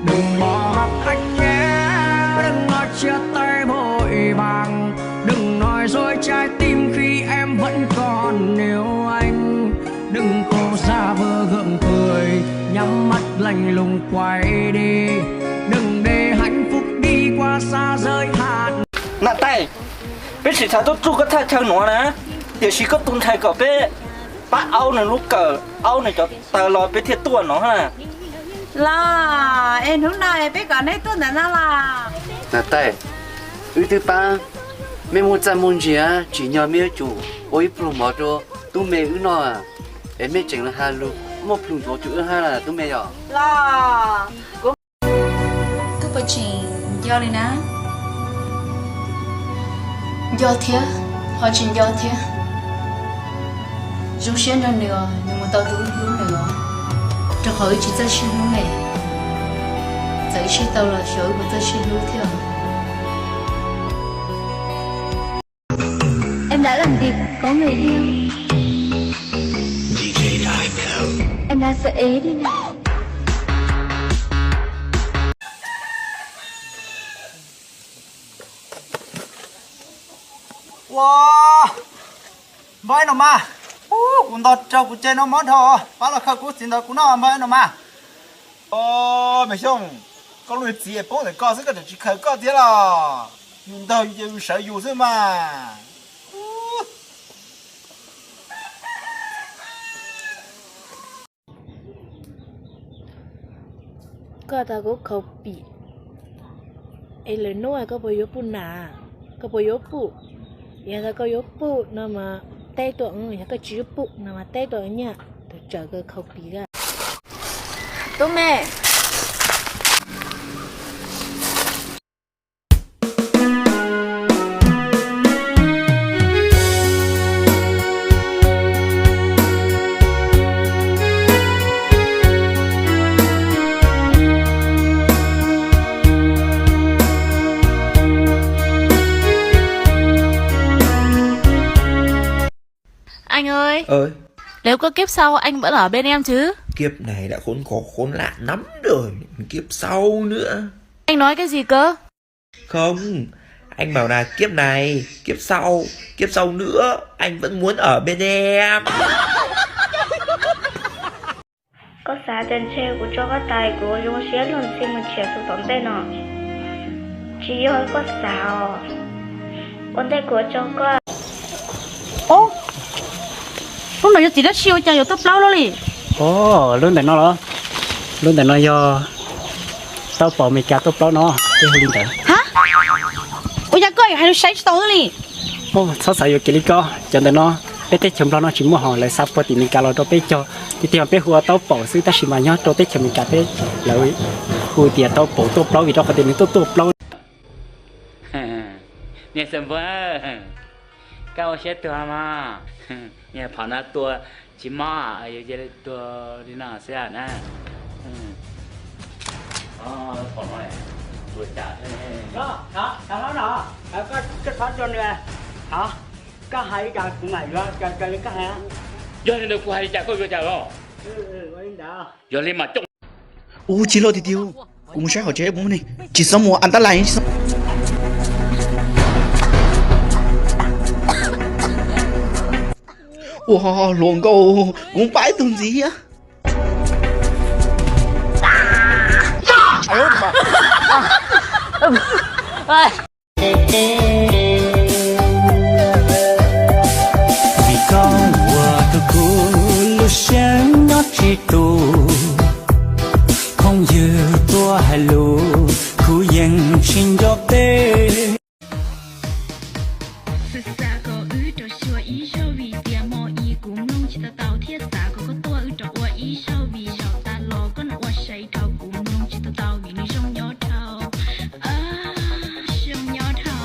Đừng bỏ mặc anh nhé, đừng nói chia tay vội vàng, đừng nói dối trái tim khi em vẫn còn yêu anh. Đừng có giả vờ gượng cười, nhắm mắt lạnh lùng quay đi. Đừng để hạnh phúc đi qua xa giới hạn. Nam Tais, peb tsis xav tuaj tsuj koj thaj chaw no na, tiam sis koj tus ntxhais kom peb pab aub nws lub kawm, aub nws cov taw los peb thiaj tuaj no na. Los, es hnub no es peb kom nej tuaj ntawm no los? Nam Tais, wb twb pab mej muaj txaj muaj ntsia, tsim nyog mej yuav tsum ua ib pluag mov rau tub me wb noj, es mej tseem los has lus muaj plhus ntxuav rau wb hab tub me yom. Los, kuv, koj puas tseem nco li na? Nco thiab, ho tsis nco thiab. Zoo siab nrog nws os, nws mus tau tus wb hlub nws os, rau qhov wb tsis txawj sib hlub ne. Txawm wb sib tau los xyov wb puas txawj sib hlub thiab. Em đã làm gì có người yêu? Em đã sửa ế đi nè. Ua, npawg Ib Nom mas, kuv nto rau kuv tseg noj mov dhau, pab los khaws kuv txiv ntawd kuv noj npawg Ib Nom mas. Os, me Xyooj, koj lub txiv poob ntawm koj xwb koj tseem tsis khaws koj thiab los? Yus ntog yus ces yus sawv yus xwb mas. Koj tas kuv khaus pim es lwm hnub koj puas yuav pum na? Koj puas yuav pum? Yog tas koj yuav pum no mas teb tuaj, yog koj tsis yuav pum no mas teb tuaj nyiaj tus tsawg koj khaus pim koj. Tub me. Anh ơi, nếu có kiếp sau anh vẫn ở bên em chứ? Kiếp này đã khốn khó khốn nạn lắm rồi, kiếp sau nữa. Anh nói cái gì cơ? Không, anh bảo là kiếp này, kiếp sau, kiếp sau nữa, anh vẫn muốn ở bên em. Koj xav tias ntshe kuv tso koj tas kuv zoo siab luag ntxhi mus nrhiav tus tom ntej no. Tsis yog koj xav os. Ua ntej kuv tso koj. Lub no yog txiv dab tsi ua cas yuav tuaj plaub lub li? Os, lub ntawm no los? Lub ntawm no yog tauj paum Amelikas tuaj plaub no, peb hu li ntawd. Ha? Ua cas koj yuav hais lus saib tsis tau li? Txhob xav yuam kev li koj, cov ntawm no peb teb chaws Nplog no tsis muaj hos, lawv xa puag tim Amelikas los rau peb cog. Tiag tiag mas peb hu ua tauj paum xwb, tab sis mas nyob rau teb chaws Amelikas peb, lawv hu tias tauj paum tuaj plaub vim rau qhov tias nws tuaj tuaj plaub. Niag Xeem Npuag, koj ua siab tuag mas, niag phom no tua tsis mob, yus cia li tua li no xwb na. Koj hais li cas kuv mam yuav, koj hais li cas koj yuav cas los? Yog li mas coj. Ua tsis loj tiag tiag, kuv mus saib hauv tsev puas muaj neeg, tsis txhob mus an tab lais. Ua hluas nkauj, kuv pab ib tug ntxiv thiab. Vim koj ua rau kuv lub siab nyob tsis tus, phooj ywg tuaj hais lus kuv yeej tsis nco teb. Xav kom wb rau xyuas ib zaug vim tias hmo ib kuv mloog tsis tau tau thiab xav kom koj tuaj wb rau ua ib zaug vim zaum tas los koj ua sai rau kuv mloog tsis tau tau vim nws zoo nyob dhau, zoo nyob dhau.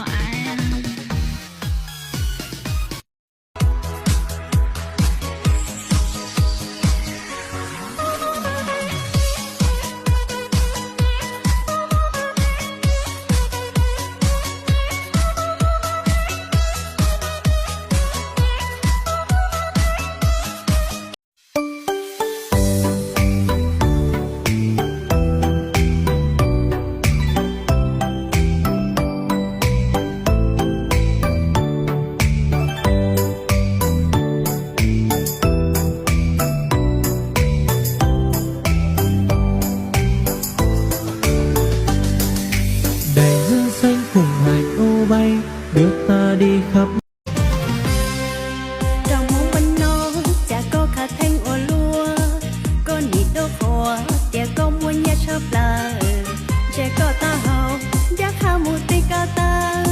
Li khab. Rau Hmoob ua no, cas koj khav theeb ua luaj, koj nim dua qhuas tias koj muaj nyiaj tshaj plaws, ntshe koj taub hau ncaj qha mus twg ko taw,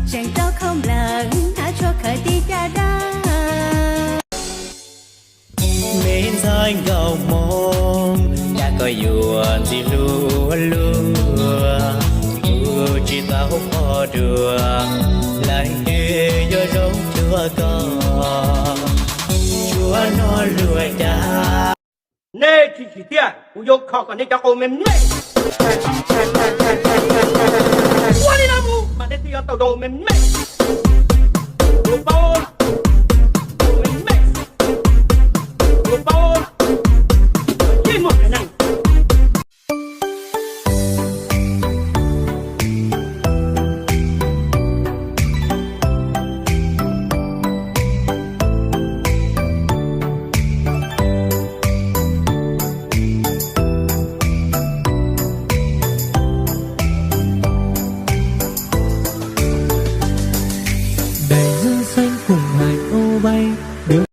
tseem rau khaub nplawm hnav tshuaj khaws tib caj dab. Me ntxhais nkauj Hmoob, cas koj yuav ntxim hlub luaj, kuv tsis tau qhov dua, leej twg yuav zoo cuag koj, tsuas hnov luag cas. Nej tsis tsim txiaj, kuv yuav kho kom nej cov qau me me. Ua li no mus mas nej thiaj yuav tau zoo me me. Kuv paub, me me, kuv paub, yeej muaj haiv neeg. Đài Dương Xanh cùng hai ô bay được.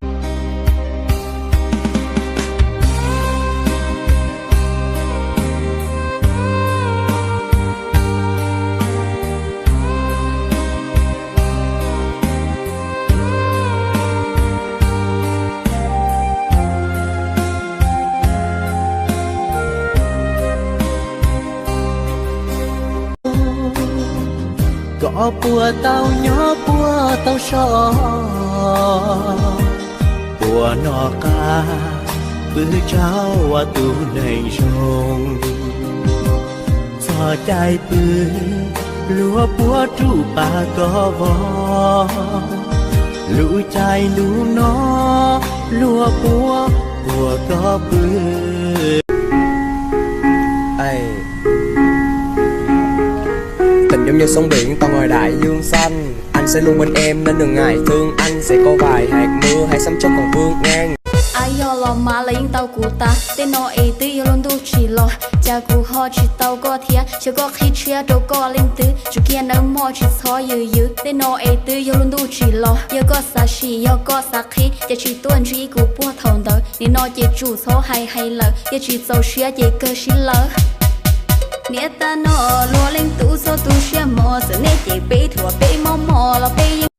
Koj puas tau nyob puas tau so, puas noj qab pw rau tus neeg zoo, txog caij pw luag puab rub pas koj vog, lub caij ntuj no luag puab puas koj pw. Tỉnh Đồng Nai, Sông Biển, tao ngồi Đại Dương Xanh. Anh sẽ luôn bên em nên đừng ngại thương. Anh sẽ có vài hạt mưa, hãy sắm cho còn vương ngang. Yog los mas los yeej tau kuv tas, tej no es twb yog lub ntuj tsim los, cas kuv ho tsis tau koj thiab. Xyov koj qhib tshiab rau koj leej twg, tsuas kiag nawb mog tsis txhob yws yws. Tej no es twb yog lub ntuj tsim los, yog koj xav sim yog koj xav qhib, ces tsis tuaj ntsib kuv puag thaum ntawd. Nim no ces tsum txhob hais hais lawm, yog tsis txaus siab ces kawg sib lawv. Niam tais no luag leej tub txhob tu siab mos, txawm nej ces peb thuam peb mob mos los peb yeej